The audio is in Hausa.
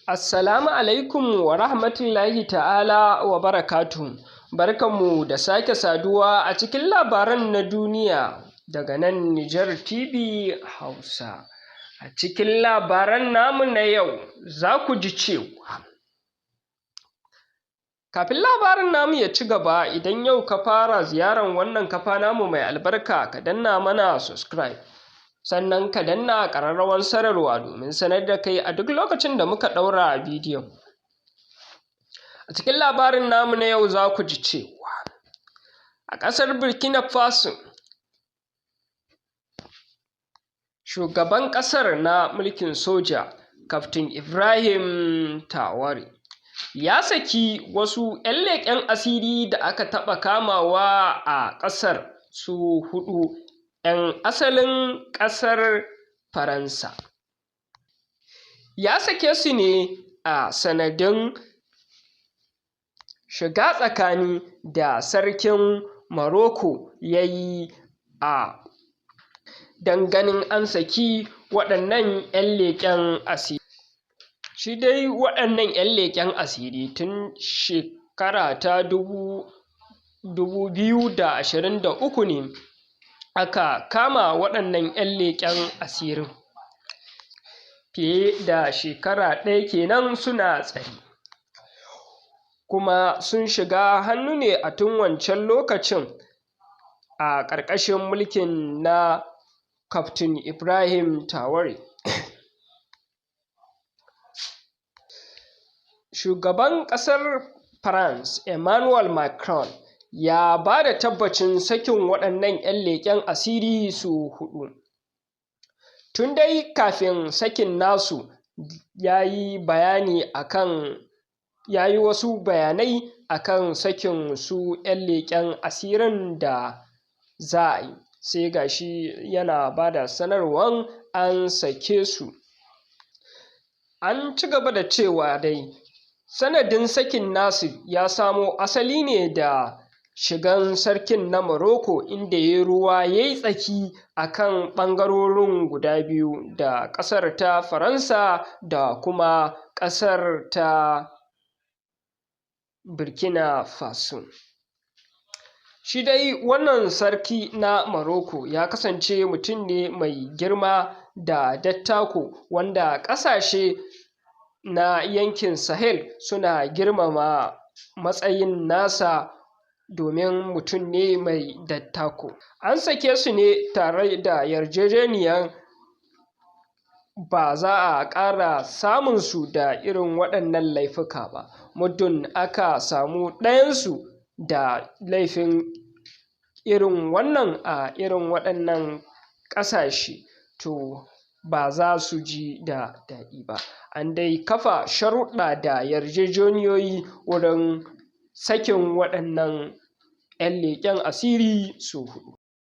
Assalamu alaikum wa rahmatullahi ta'ala wa barakatuhu. Barkanmu da sake saduwa a cikin labaran na duniya daga nan Nijar TV Hausa. A cikin labaran namu na yau za ku ji cewa kafin labarin namu ya ci gaba, idan yau ka fara ziyarar wannan kafa namu mai albarka, ka danna mana subscribe, sannan ka danna ƙararrawar sanarwa domin sanar da kai a duk lokacin da muka ɗaura bidiyon. A cikin labarin namu na yau za ku ji cewa a ƙasar Burkina Faso, shugaban ƙasar na mulkin soja, Kaftin Ibrahim Traore, ya saki wasu 'yan leƙen asiri da aka taɓa kamawa a ƙasar su 4 'yan asalin ƙasar Faransa. Ya sake su ne a sanadin shiga tsakani da sarkin Morocco ya yi a don ganin an saki waɗannan 'yan leƙen asiri. Shi dai waɗannan 'yan leƙen asiri tun shekara ta 2023 ne aka kama waɗannan 'yan leƙen asirin, fiye da shekara ɗaya kenan suna tsare, kuma sun shiga hannu ne a tun wancan lokacin a ƙarƙashin mulkin na Kaftin Ibrahim Traore. Shugaban ƙasar France Emmanuel Macron ya ba da tabbacin sakin waɗannan 'yan leƙen asiri su 4. Tun dai kafin sakin nasu ya yi bayani akan ya yi wasu bayanai akan sakin su 'yan leƙen asirin da za a yi, sai gashi yana ba da sanarwan an sake su. An ci gaba da cewa dai sanadin sakin nasu ya samo asali ne da shigan sarkin na Morocco, inda ya ruwa ya yi tsaki a kan ɓangarorin guda biyu, da ƙasar ta Faransa da kuma ƙasar ta Burkina Faso. Shi dai wannan sarki na Morocco ya kasance mutum ne mai girma da dattako, wanda ƙasashe na yankin Sahel suna girmama matsayin nasa domin mutum ne mai dattako. An sake su ne tare da yarjejeniyar ba za a ƙara samun su da irin waɗannan laifuka ba, muddin aka samu ɗayansu da laifin irin wannan a irin waɗannan ƙasashe, to ba za su ji da daɗi ba. An dai kafa sharuɗa da yarjejeniyoyi wurin sakin waɗannan 'yan leƙen asiri su 4.